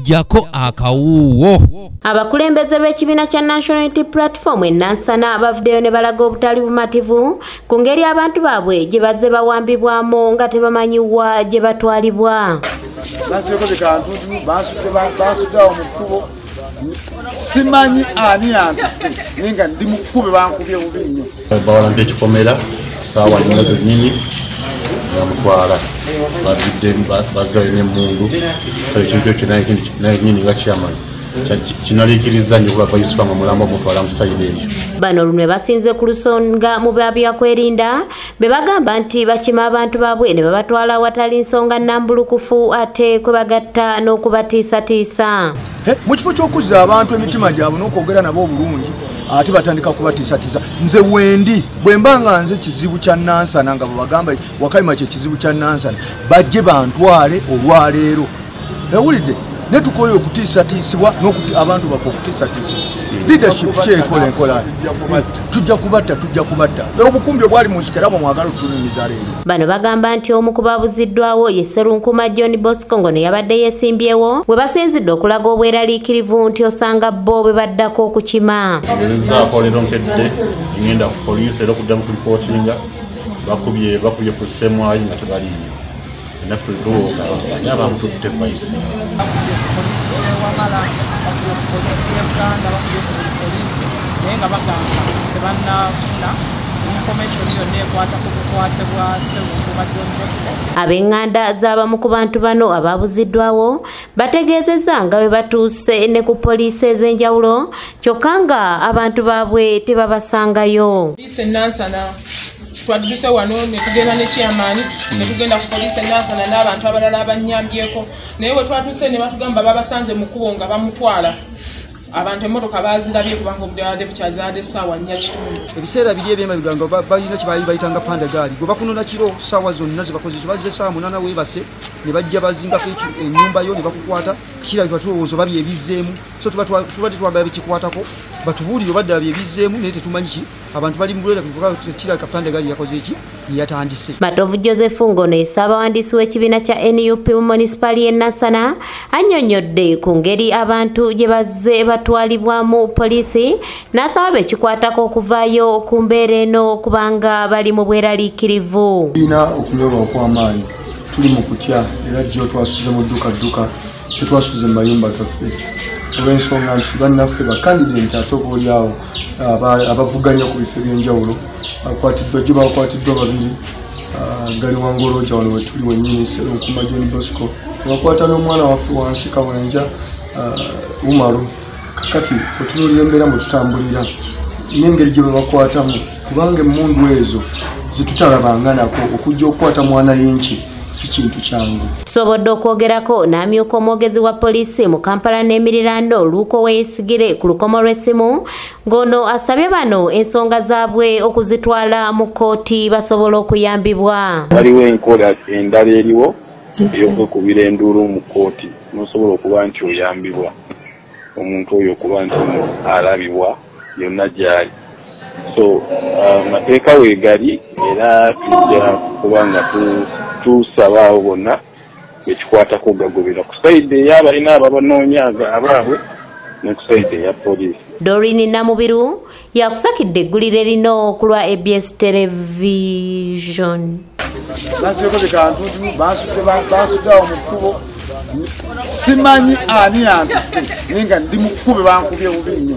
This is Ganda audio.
Jako akawuwo. Abakulembeze b'ekibiina kya National Unity Platform e Nansana bavuddeyo ne balaga obutali bumativu ku ngeri abantu baabwe gye bazze bawambibwamu nga tebamanyiwa gye batwalibwa. Simanyi ani antutte naye nga ndi mukube bankubye bubi nnyo. Bawalambye ekikomera ssaawa nnya zennyini bamutwala bavudde bazzayo n'emmundu, kale ekintu ekyo naye nnyini nga chairman kinaliikiriza nnyo okuba bayisibwa mulambo omutwala mu sayiro eyo. Bano lunwe basinze ku lusonga mu byakwerinda be bagamba nti bakima abantu baabwe ne babatwala awatali nsonga nnambulukufu ate kwe bagatta n'okubatiisatiisa. Mu kifo ky'okuzza abantu emitima gyabwe n'okwogera nabo obulungi ate batandika kubatiisatiisa. Nze wendi bwe mba nga nze kizibu kya Nansana nga bwe bagamba Wakayima kye kizibu kya Nansana, bajje bantwale olwaleero. Ewulidde ne tukoye okutiisatiisibwa abantu baffe okutiisatiisibwa. Leadership kyekola enkola tujja kubatta, tujja kubatta. Obukumbi obwali mu nsiko era bwe mwagala otutunumiza leero. Bano bagamba nti omu ku babuziddwawo ye Sserunkuma John Bosco ngono yabadde yeesimbyewo we basinzidde okulaga obweraliikirivu nti osanga bo bwe baddako okukima. Ngezezaako leero nkedde ngenda ku poliisi era okuddamu kulipootinga bakubye ku ssemwayi nga tebaliiyo. Naffe tulowooza ani abamututte vice. Naye nga bagamba tebannafuna information yonna ekwata ku bukwate bwa Sserunkuma John Bosco. Ab'enganda z'abamu ku bantu bano ababuziddwawo bategeezezza nga bwe batuuse ne ku poliisi ez'enjawulo kyokka nga abantu baabwe tebabasangayo. Poliisi e Nansana twaduse wano ne tugenda ne chairman ne tugenda ku poliisi e Nansana n'abantu abalala abannyambyeko, naye we twatuuse ne batugamba babasanze mu kkubo nga bamutwala. Abantu emmotoka baazirabye kubanga obudde babadde bukyazaadde essaawa 4:15. Ebiseera biri eby'emabega nga balina kye baali bayitanga panda gaali, gwe bakunona kiro ssaawa zonna ze bakozesa, bazze essaawa 8 weebase ne bajja bazingako ennyumba yo ne bakukwata. Kirabika tulowooza oba byebizzeemu, so tuba tetwagala bikikwatako batubuulire oba ddala byebizzeemu, naye tetumanyi ki abantu bali mu bulera kirabika panda gaali yakoze ki yatandise. Matovu Joseph Ngono ye ssaabawandiisi w'ekibiina kya NUP mu munisipaali y'e Nansana annyonnyodde ku ngeri abantu gye bazze batwalibwamu poliisi n'asaba bekikwatako okuvaayo ku mbeera eno kubanga bali mu bweraliikirivu. Tulina okunyolwa okw'amaanyi, tuli mu kutya era jjo twasuze mu ddukadduka, tetwasuze mu mayumba gaffe olw'ensonga nti bannaffe bakandidenti ate oba oliawo abavuganya ku bifo eby'enjawulo bakwatiddwa, jjo bakwatiddwa babiri gali Wangoloja wano wetuli wennyini Sserunkuma John Bosco bakwata n'omwana waffe wansi Kawenja Umaru. Kakati otunuulira embeera mwe tutambulira n'engeri gye babakwatamu, kubanga emmundu ezo zetutalabanga nako okujja okukwata mwana y'enki si kintu kyangu. Tusobodde okwogerako n'amyuka omwogezi wa poliisi mu Kampala n'emiriraano Luuko Weyesigire ku lukomo lw'essimu ng'ono asabye bano ensonga zaabwe okuzitwala mu kkooti basobole okuyambibwa. Waliwo enkola endala eriwo ey'okwekubira enduulu mu kkooti n'osobola okuba nti oyambibwa omuntu oyo okuba nti alabibwa yonna gy'ali. So amateeka weegali era tujja kuba nga tusaba abo bonna ekikwatako gagobera ku sayidi ey'abalina ababanoonya abaabwe ne ku sayidi eya poliisi. Doreen Namubiru yakusakidde eggulire lino ku lwa ABS Television. Basuddeawo mu kkubo, simanyi ani antutte naye nga ndi mukube bankubye bubi nnyo.